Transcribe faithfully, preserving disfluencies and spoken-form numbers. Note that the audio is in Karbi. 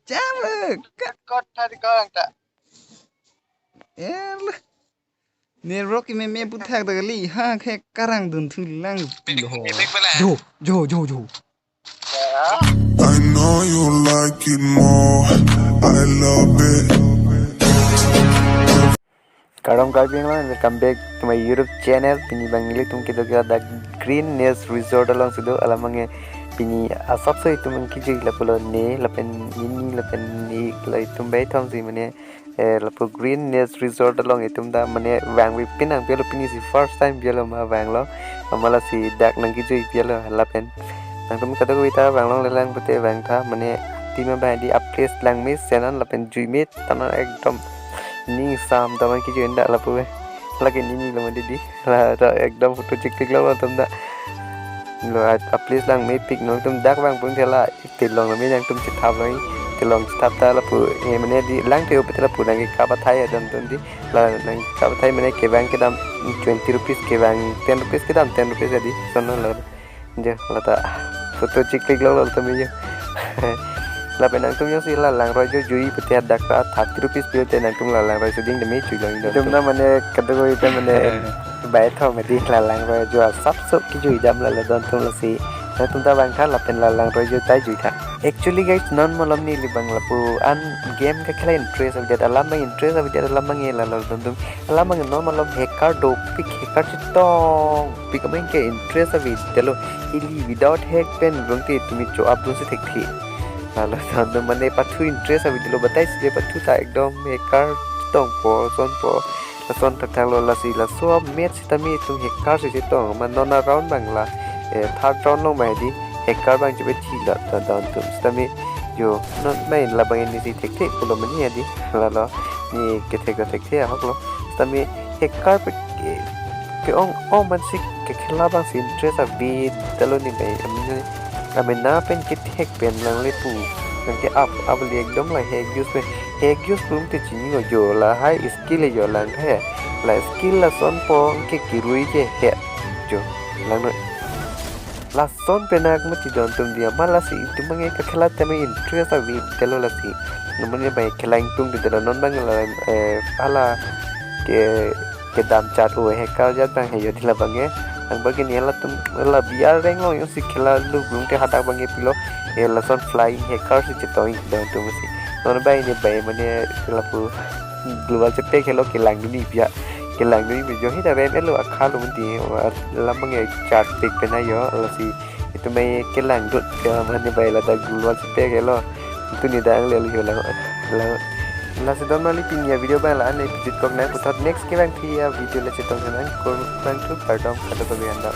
Jam ka. Kot tadi kau yang tak. Er la. Network meme puthak da kali ha ke karang dun thu lang pulo ho. Big bela. Jo, jo, jo, jo. I know you like it more. I love it. Kardom Karbi Anglong, welcome back to my YouTube channel. Pini abang nelitum kedo ke dak Green Nest Resort alongsi do, alam abang pini asapso itum kejui lapulo ne, lapen nini, lapen ne, la itum bai thomsi mane, eh, lapu Green Nest Resort along itum ta mane vangve pinang pilo, pinisi first time pilo ma vanglo. Amat lasi dak nangkejui pilo lapen nangtum kadokave ta vang longle lang pute vangtha mane, tima bai di a place langme senan lapen juime tana ekdom ning sam daman kejui endak lapu. Lake nini lo mandi di. La ta ekdom photo chikpik lo atum ta. Lo a, a place langmepik, nangtum dak vangpon thela telong lo me nangtum chethap lo. Telong chethap ta lapu, eh, mane di lang te upe lapu nangkekap athai adon ton di. La nangkap athai mane kevang kedam twenty rupees, kevang ten rupees kedam ten rupees adi. Sono lo. Jo, la ta photo chikpik lo lo tame jo. Lapen nangtum jongsi la langroi jo jui pute dak ta thirty rupees pute nangtum la langroi suding tame jui lo. Itum na mane kadokave ta mane bai thom adi la langroi jo asapso kejui dam la la don tum lasi. Nangtum ta vangtha lapen la langroi jo ta juitha. Actually guys, non malom neli abang lapu an game kekhela interest avedet alam abang, interest avedet alam abang la la don tum. Alam abang non malom hacker dopik, hacker chetongpik, amen ke interest avedetlo. Ili without hack pen rong te tumi cho-ap dunsi thekthe. Lalo sono mane pathu interest avedetlo, bataisi je pathu ta ekdom hacker chetongpo, sonpo. Lason thakthak lo lasi laso match sitame itum hacker si chetong. Ma non a round abang la, eh, third round along ma di hacker abang chepethi la ta don tum sitame jo non main labang nisi thekthe pulo mani adi. Lalo ne kethek thekthe ahok lo. Sitame hacker pe ke, ke-ong ong mansi kekhela abangsi interest avedetlo ne bai. Amen, amen na pen kethek pen lang le pu. Nangke-ap, ap le ekdom la hack use pen. Hack use pu te chini lo jo, lahai skill jo lang he. La skill lasonpo ke kirui je he. Jo, langno. Lason penak mati don tum dia. Amat lasi itum abang kekhela tame interest avedetlo lasi. Namanya bai khela ingtungdetlo non abang la, eh, hala ke kedam chat o hacker jat abang he jo di labang e. Ang bagi ni latum la biar reng lo jongsi khela lu gung te hadak abang e pilo. E lason flying hacker si chetong don tum si. Non bai ne bai mane lapu global chepe khelo kelang duni pia. Kelang duni pia jo hita rem elo akha lo menti. Lam abang e chat pik pena jo lasi. Itum bai kelang dut ke mane bai la dak global chepe khelo. Itum ni dang le lo lang. Lang. Lasi don mali pini a video abang la-an le pijut kok nang puthot next kevangthu a video le chetong nang. Kurang thu kardom kadokave an do.